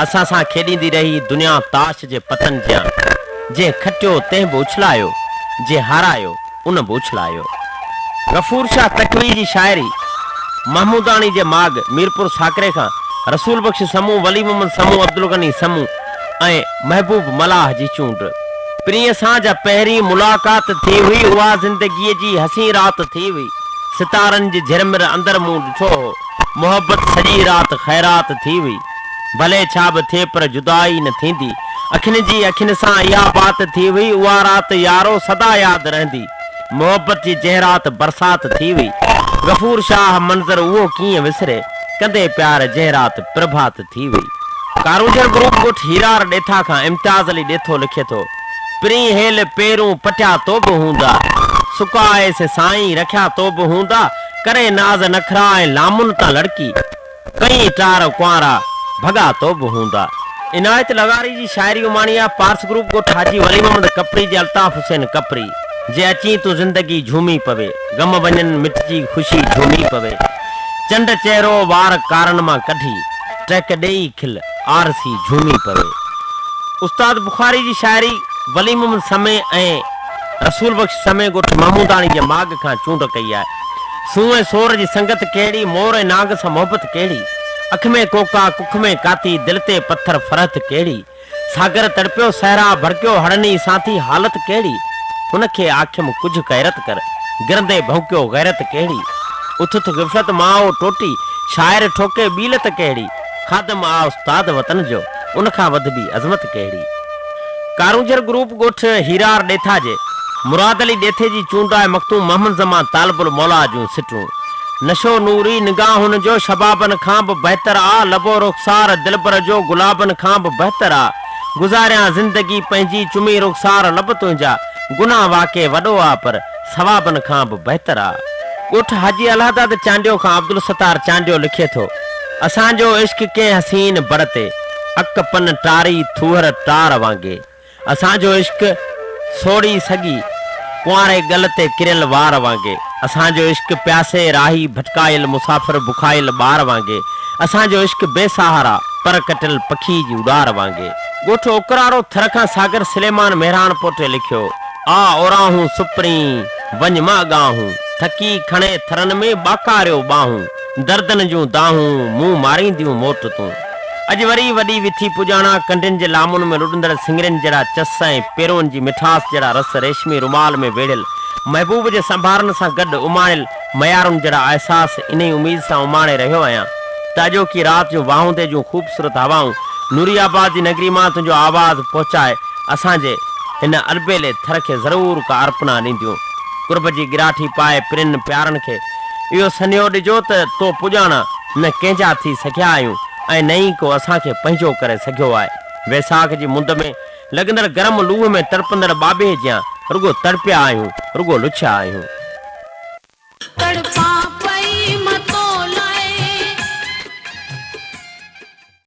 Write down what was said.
اسان سان کيڏيندي رهي دنيا تاش جي پتن جيان. جنهن کٽيو تنهن به اڇلايو، جنهن هارايو ان به اڇلايو. غفور شاهه تقوي جي شاعري، محموداڻي جي ماڳ ميرپور ساڪري کان رسول بخش سمون، ولي محمد سمون، عبدالغني سمون ۽ محبوب ملاح جي چونڊ. پرينء سان جا پهرين ملاقات ٿي هئي، اها زندگيء جي حسين رات ٿي هئي. ستارن جي جهرمر اندر مون ڏٺو هو، محبت سڄي رات خيرات ٿي هئي. ڀلي ڇا به ٿئي پر جدائي نه ٿيندي. اکين جي اکين سان اها بات ٿي هئي، اها رات يارو سدا ياد رهندي. محبت جي جنهن رات برسات ٿي هئي. غفور شاهه منظر اهو ڪيئن وسري، ڪندي پيار جنهن رات پرڀات ٿي هئي. ڪارونجهر گروپ ڳوٺ هيرار ڏيٿا کان امتياز علي ڏيٿو لکي ٿو، پرين هيل پيرون پٽيا تو به هوندا، سڪا آهي سي سائين رکيا تو به هوندا، ڪري ناز نخرا ۽ لامن تان لڙڪي. ڪئين ٽار ڪنوارا ڀڳا تو به هوندا. عنايت لغاري جي شاعري اماڻي آ پارس گروپ ڳوٺ حاجي ولي محمد ڪپري جي الطاف حسين ڪپري جي اچين تون زندگي جهومي پوي غم وڃن مٽجي خوشي جهومي پوي چنڊ چهرو وار ڪارن مان ڪڍي ٽهڪ ڏيئي کل آرسي جهومي پوي. استاد بخاري جي شاعري ولي محمد سمي ۽ رسول بخش سمي ڳوٺ محموداڻي جي ماڳ کان چونڊ ڪئي آهي. سون ۽ سور جي سنگت ڪهڙي، مور ۽ نانگ سان محبت ڪهڙي. اک ۾ ڪوڪا، ڪک ۾ ڪاتي، دل تي پٿر فرحت ڪهڙي. ساگر تڙپيو، صحرا ڀڙڪيو، هڙني سان ٿي حالت ڪهڙي. هن کي آکيم ڪجهه غيرت ڪر، گرندي ڀونڪيو غيرت ڪهڙي. اٿ اٿ غفلت مان او ٽوٽي، شاعر ٺوڪي ٻي لت ڪهڙي. خادم آ استاد وطن جو، ان کان وڌ ٻي عظمت ڪهڙي. ڪارونجهر گروپ ڳوٺ هيرار ڏيٿا جي مراد علي ڏيٿي جي چونڊ آهي مخدوم محمد زمان طالب الموليٰ جون سٽون. نشو نوري نگاهن جو شبابن کان به بهتر آ لب و رخسار دلبر جو گلابن کان به بهتر آ گذاريان زندگي پنهنجي چمي رخسار لب تنهنجا گناهه واقعي وڏو آ پر ثوابن کان به بهتر آ. ڳوٺ حاجي الهداد چانڊيو کان عبدالستار چانڊيو لکي ٿو، اسان جو عشق ڪنهن حسين بڙ تي، اڪ پن ٽاري ٿوهر ٽار وانگي. اسان جو عشق سوڙهي سڳي، ڪنواري ڳل تي ڪريل وار وانگي. اسان جو عشق پياسي راهي ڀٽڪايل مسافر بکايل ٻار وانگي. اسان جو عشق بي سهارا پر ڪٽيل پکي جي اڏار وانگي. ڳوٺ اوڪراڙو ٿر کان ساگر سليمان مهراڻ پوٽي لکيو، آ اوراهون سپرين، وڃ م اڳاهون، ٿڪي کڻي ٿرن ۾ ٻاڪاريو ٻانهون، دردن جون دانهون، مون مارينديون موٽ تون. اڄ وري وڏي وٿي پڄاڻا ڪنڊين جي لامن ۾ لڏندڙ سڱرين جهڙا چس ۽ پيرون جي مٺاس جهڙا رس ريشمي رومال ۾ ويڙهيل محبوب جي سنڀارن سان گڏ اماڻيل ميارن جهڙا احساس انهي اميد سان اماڻي رهيو آهيان ته اڄوڪي رات جون واهوندي جون خوبصورت هوائون نوري آباد جي نگري مان تنهنجو آواز پهچائي اسان جي هن البيلي ٿر کي ضرور ڪا ارپنا ڏينديون. قرب جي ڳراٺي پائي پرين پيارن کي اهو سنيهو ڏجو ته تو پڄاڻا نه ڪنهن جا ٿي سگهيا آهيون ۽ نه ئي ڪو اسان کي پنهنجو ڪري سگهيو آهي. ويساک جي مند ۾ لڳندڙ گرم لوهه ۾ تڙپندڙ ٻاٻيهي جيان رڳو تڙپيا آهيون، رڳو لڇيا آهيون. تڙپا.